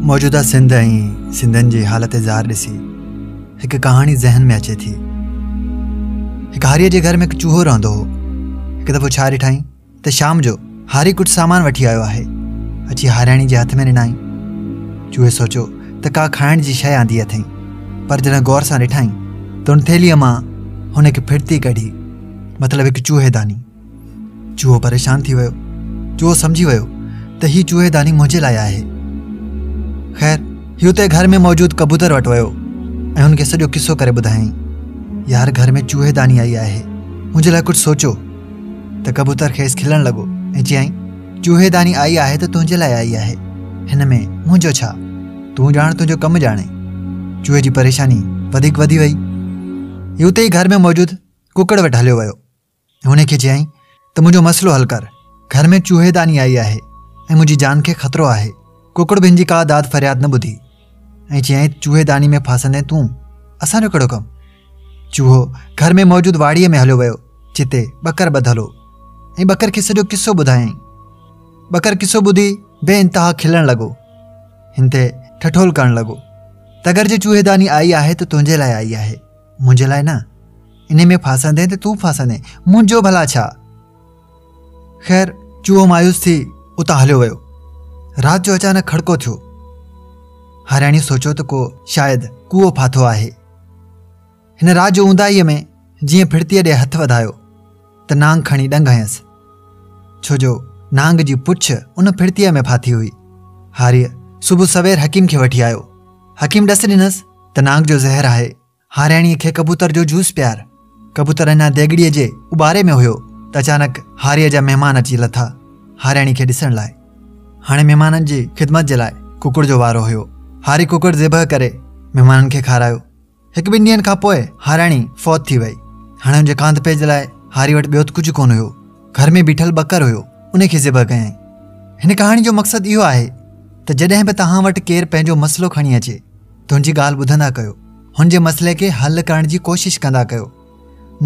موجوده سنڌ ۽ سنڌين جي حالت زار ڏسي هڪ ڪهاڻي ذهن ۾ اچي ٿي. هڪ هاريء جي گهر ۾ هڪ چوهو رهندو هو. هڪ دفعو ڇا ڏٺائين ته شام جو هاري ڪجهه سامان وٺي آيو آهي. اچي هارياڻي جي هٿ ۾ ڏنائين. چوهي سوچيو ته ڪا کائڻ جي شيء آندي اٿئين. پر جڏهن غور سان ڏٺائين ته ان ٿيلهيء مان هن هڪ ڦڙتي ڪڍي، مطلب هڪ چوهي داني. چوهو پريشان ٿي ويو. چوهو سمجهي ويو ته هي چوهي داني منهنجي لاء آهي. خير هي اتي گهر ۾ موجود ڪبوتر وٽ ويو ۽ هن کي سڄو قصو ڪري ٻڌايائين. يار گهر ۾ چوهي داني آئي آهي، منهنجي لاء ڪجهه سوچو. ته ڪبوتر کيس کلڻ لڳو ۽ چيائين، چوهي داني آئي آهي ته تنهنجي لاء آئي آهي، هن ۾ منهنجو ڇا؟ تون ڄاڻ تنهنجو ڪم ڄاڻي. چوهي جي پريشاني وڌيڪ وڌي وئي. هي اتي ئي گهر ۾ موجود ڪڪڙ وٽ هليو ويو ۽ هن کي چيائين ته منهنجو مسئلو حل ڪر، گهر ۾ چوهي داني آئي آهي ۽ منهنجي جان کي خطرو آهي. ڪڪڙ به هن جي ڪا داد فرياد نه ٻڌي ۽ چيائين چوهي داني ۾ ڦاسندين تون، اسان جو ڪهڙو ڪم؟ چوهو گهر ۾ موجود واڙيء ۾ هليو ويو، جتي ٻڪر ٻڌل هو ۽ ٻڪر کي سڄو قصو ٻڌايائين. ٻڪر قصو ٻڌي بي انتها کلڻ لڳو. هن تي ٺٺول ڪرڻ لڳو ته اگر جي چوهي داني آئي آهي ته تنهنجي لاء آئي آهي، منهنجي لاء نه. انهي ۾ ڦاسندين ته تون ڦاسندين، منهنجو ڀلا ڇا؟ خير چوهو مايوس ٿي اتان هليو ويو. رات جو اچانڪ کڙڪو ٿيو. هارياڻي سوچيو ته ڪو شايد ڪوئو ڦاٿو آهي. هن رات جو اونداهيء ۾ جيئن ڦڙتيء ڏي هٿ وڌايو ته نانگ کڻي ڏنگ هنيس، ڇو جو نانگ جي پڇ ان ڦڙتيء ۾ ڦاٿي هئي. هاريء صبح سوير حڪيم کي وٺي آيو. حڪيم ڏس ڏنس ته نانگ جو زهر آهي. هارياڻيء کي ڪبوتر جو جوس پيار. ڪبوتر اڃا ديڳڙيء جي اٻاري ۾ هيو ته اچانڪ هاريء جا مهمان اچي لٿا هارياڻي کي ڏسڻ لاء. هاڻي مهمانن جي خدمت جي لاء ڪڪڙ جو وارو هيو. هاري ڪڪڙ ذبح ڪري مهمانن کي کارايو. هڪ ٻن ڏينهن کان پوء هارياڻي فوت ٿي وئي. هاڻي ان جي ڪانڌ پي جي لاء هاري وٽ ٻيو ته ڪجهه ڪونه هيو. گهر ۾ بيٺل ٻڪر هيو، ان کي ذبح ڪيائين. هن ڪهاڻي جو مقصد اهو آهي ته جڏهن به توهان وٽ ڪير پنهنجو مسئلو کڻي اچي ته هن جي ڳالهه ٻڌندا ڪيو، هن جي مسئلي کي حل ڪرڻ جي ڪوشش ڪندا ڪيو.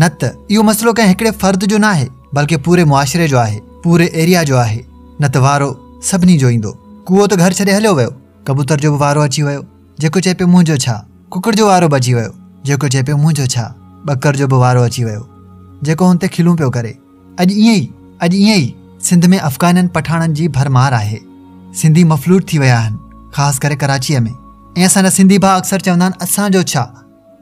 نه ته اهو مسئلو ڪنهن هڪڙي فرد جو ناهي بلڪه پوري معاشري جو آهي، پوري ايريا جو آهي، نه ته وارو سڀني جو ايندو. ڪوئو ته گهر ڇڏي هليو ويو، ڪبوتر جو به وارو اچي ويو، جيڪو چئي پيو منهنجو ڇا؟ ڪڪڙ جو وارو به اچي ويو، جيڪو چئي پيو منهنجو ڇا؟ ٻڪر جو به وارو اچي ويو، جيڪو هن تي کلون پيو ڪري. اڄ ائين ئي اڄ ائين ئي سنڌ ۾ افغانين پٺاڻن جي ڀرمار آهي. سنڌي مفلوج ٿي ويا آهن، خاص ڪري ڪراچيء ۾. ۽ اسان جا سنڌي ڀاء اڪثر چوندا آهن اسان جو ڇا؟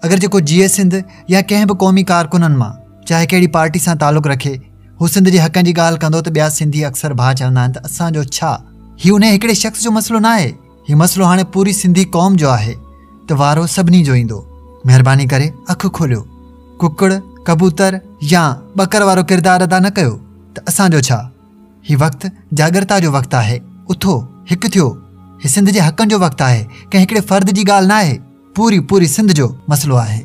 اگر جيڪو جيئي سنڌ يا ڪنهن به قومي ڪارڪنن مان چاهي ڪهڙي پارٽي سان تعلق رکي هو سنڌ جي حقن جي ڳالهه ڪندو ته ٻيا سنڌي اڪثر ڀاء چوندا آهن ته اسان جو ڇا؟ هي انهي هڪڙي شخص جو مسئلو ناهي هي مسئلو هاڻي پوري سنڌي قوم جو آهي ته وارو سڀني جو ايندو. مهرباني ڪري اک کوليو. ڪڪڙ، ڪبوتر يا ٻڪر وارو ڪردار ادا نه ڪيو ته اسان جو ڇا؟ هي وقت جاڳرتا جو وقت آهي. اٿو، هڪ ٿيو. هي سنڌ جي حقن جو وقت آهي، ڪنهن هڪڙي فرد جي ڳالهه ناهي. پوري پوري سنڌ جو مسئلو آهي.